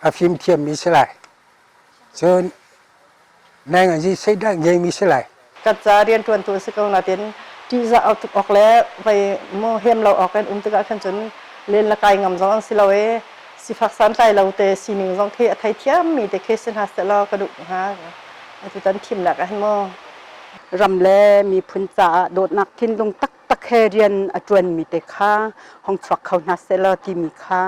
A fimthiammi si lai. Cun nainganzi seidah ngeimi si lai. Kan ca rianṭuantu an si ko nain ṭihzah awk le vei mu hem lo awk in um tikah khan cun len le kai ngam zong an si lo i sifak santlai lo te sining zong khi a theithiammi te khi si hna sehlaw ka duh hnga. Atutan thimnak ah hin maw. Ram le miphun caah dawtnak thinlung taktak he rian a ṭuanmi te kha hong chuak kho hna sehlaw timi kha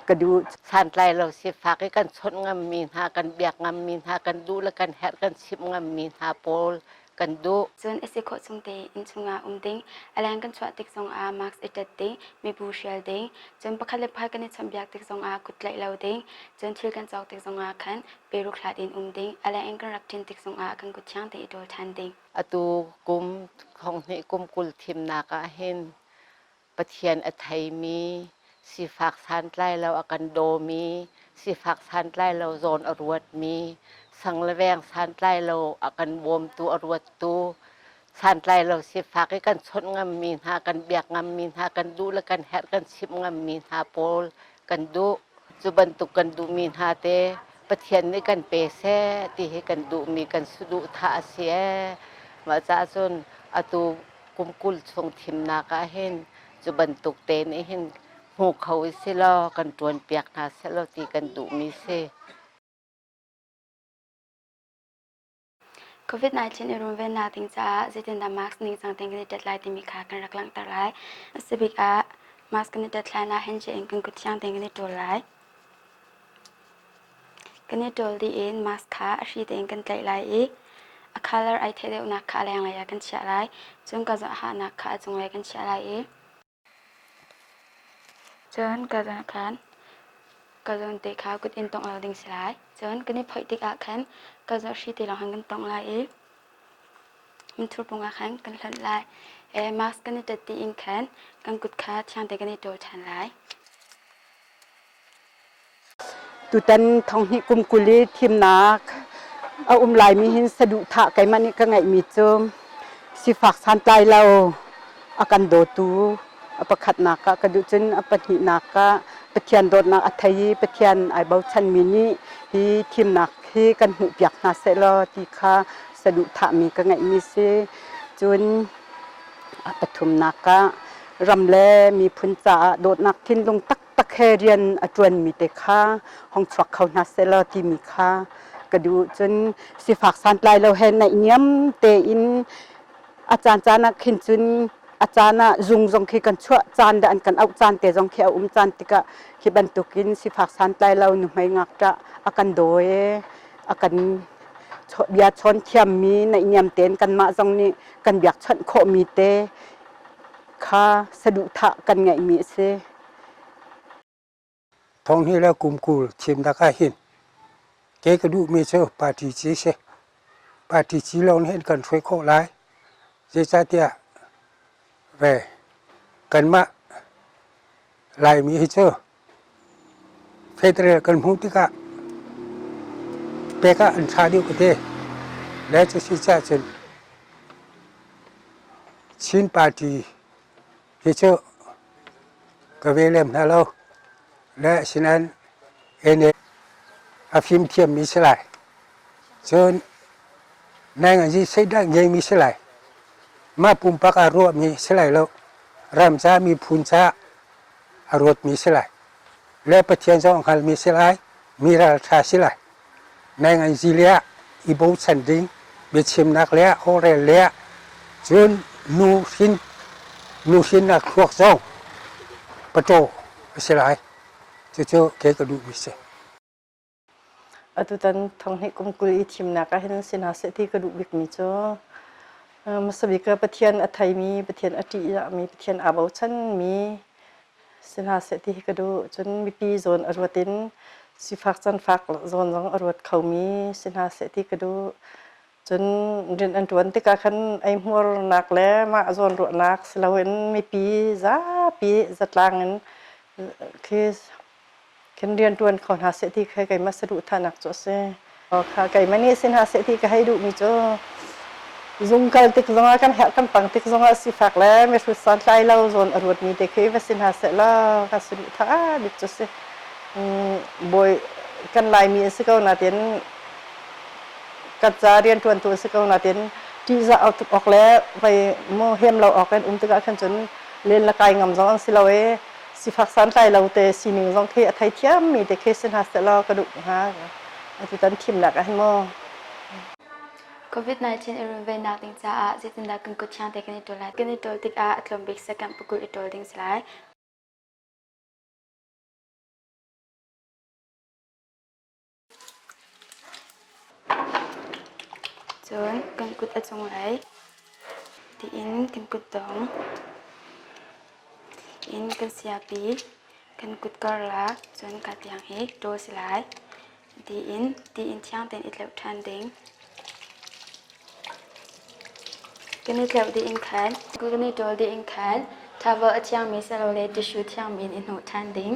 ka duh. Santlai lo sifak i kan chawnh ngammi hna, kan biak ngammi hna, kan duh le kan herh kan chimh ngammi hna pawl kan duh. Cun a si khawh chung tein inn chungah um ding, a leng kan chuah tik zongah mask i ṭet ding, mibu hrial ding, cun pakhat le pakhat kan i chawnhbiak tik zongah kut tlaih lo ding, cun thil kan cawk tik zongah khan peruk hlat in um ding, a leng in kan rak ṭin tik zongah kan kut thiang tein i ṭawl ṭhan ding. Atu kum thonghnih kum 20 thimnak ah hin Pathian a theimi, sifak santlai lo a kan dawmi, sifak santlai lo zawn a ruatmi, sang le veng santlai lo a kan bawmtu a ruattu, santlai lo sifak i kan chawnh ngammi hna, kan biak ngammi hna, kan duh le kan herh kan chimh ngammi hna pawl kan duh. Cu bantuk kan duhmi hna te Pathian nih kan pe seh ti hi kan duhmi kan saduhthah a si ee. Mah caah cun atu kum 20 chung thimnak ah hin cu bantuk te nih hin hmu kho i si law kan ṭuanpiak hna sehlaw ti kan duhmi si. COVID-19 i runvennak ding caah zeitindah mask ningcang tein kan i ṭet lai timi kha kan rak langhter lai. A si bik ah mask kan i ṭet hlan ah handshake in kan kut thiang tein kan i ṭawl lai. Kan i ṭawl dih in mask kha a hri tein kan tlaih lai i a colour ai theih deuhnak kha a lenglei ah kan chiah lai. Cun ka hahnak kha a cunglei kan chiah lai i Cun ka zawn khan ka zawn te kha kut in tongh lo ding si lai. Cun kan i phoih tikah khan ka zawn hri te lawng khan kan tongh lai i minthur pung ah khan kan hlonh lai. Mask kan i ṭet dih in khan kan kut kha thiang te kan i ṭawl ṭhan lai. Tutan thonghnih kum 20 i thimnak a um laimi hin saduhthah keimah nih ka ngeihmi cu sifak santlai lo a kan dawtu a pakhatnak ah ka duh cun a pahnihnak ah Pathian dawtnak a thei i Pathian ai bochanmi nih hi thimnak hi kan hmuhpiak hna sehlaw ti kha saduhthahmi ka ngeihmi si. Cun a pathumnak ah ram le miphun caah dawtnak thinlung taktak he rian a ṭuanmi te kha hong chuak kho hna sehlaw timi kha ka duh. Cun sifak santlai lo he naihniam tein a caancaan ah khin cun a caan ah zung zong khi kan chuah caan le an kan auh caan te zong khi a um caan tikah khi bantukin sifak santlai lo nuhmei ngakṭah a kan dawi a kan bia chawn thiammi naihniam tein kanmah zong nih kan biakchawnh khawhmi te kha saduhthah kan ngeihmi a si. Thonghnih le kum 20 thimnak ah hin kei ka duhmi cu party ci si. Party ci lawng nih an kan hruai khawh lai. Zeicahtiah ve kanmah Laimi hi cu Federal kan hmuh tikah pek ah an ṭha deuh ka ti. Le cusi caah cun Chin party hi cu ka ve lem hna lo. Le asinain NA a fimthiammi si lai. Cun nainganzi seidah ngeimi si lai. Mah pumpak aa ruahmi si lai lo. Ram ca miphun ca a ruatmi si lai. Le Pathian zong a hngalmi si lai. Mi ralṭha si lai. Nainganzi le ah i bochan ding biachimnak le ah holhrel le ah cun nu hrin nu hrinnak thluak zong paṭaw a si lai. Cucu kei ka duhmi si. Atutan thonghnih kum 20 i thimnak ah hin si hna seh ti ka duh bikmi cu hmasa bik ah Pathian a theimi, Pathian a ṭihzahmi, Pathian aa bochanmi si hna seh ti hi ka duh. Cun mipi zawn a ruat in sifak canfak zawn zong a ruat khomi si hna seh ti ka duh. Cun rian an ṭuan tikah khan eihmuarnak le mah zawnruahnak si loin mipi zapi zatlang in khi khin rianṭuan kho hna seh ti kha keimah saduhthahnak cu a si. Kha keimah nih si hna seh ti ka hei duhmi cu zung kal tik zongah kan herh kan pang tik zongah sifak le mihrut santlai lo zawn a ruatmi te khi va si hna seh law ka saduhthah bik cu si. Bawi Kan Laimi an si ko nain kan ca rianṭuantu an si ko nain ṭihzah awk le vei mu hem lo awk in um tikah khan cun len le kai ngam zong an si lo i sifak santlai lo te sining zong khi a theithiammi te khi si hna sehlaw ka duh hnga. Atutan thimnak ah hin mu. COVID-19 i runvennak ding caah zeitindah kan kut thiang te kan i ṭawl lai? Kan i ṭawl tikah a tlawm bik second pakul i ṭawl ding si lai. Cun kan kut a cunglei tiin kan kutdong in kan siapi kan kut karlak cun ka tiang hi ṭawl si lai. Tiin tiin thiang tein i tleuh ṭhan ding. Kan i tleuh dih in khan kan i ṭawl dih in khan towel a thiangmi silole tissue thiangmi in i hnawh ṭhan ding.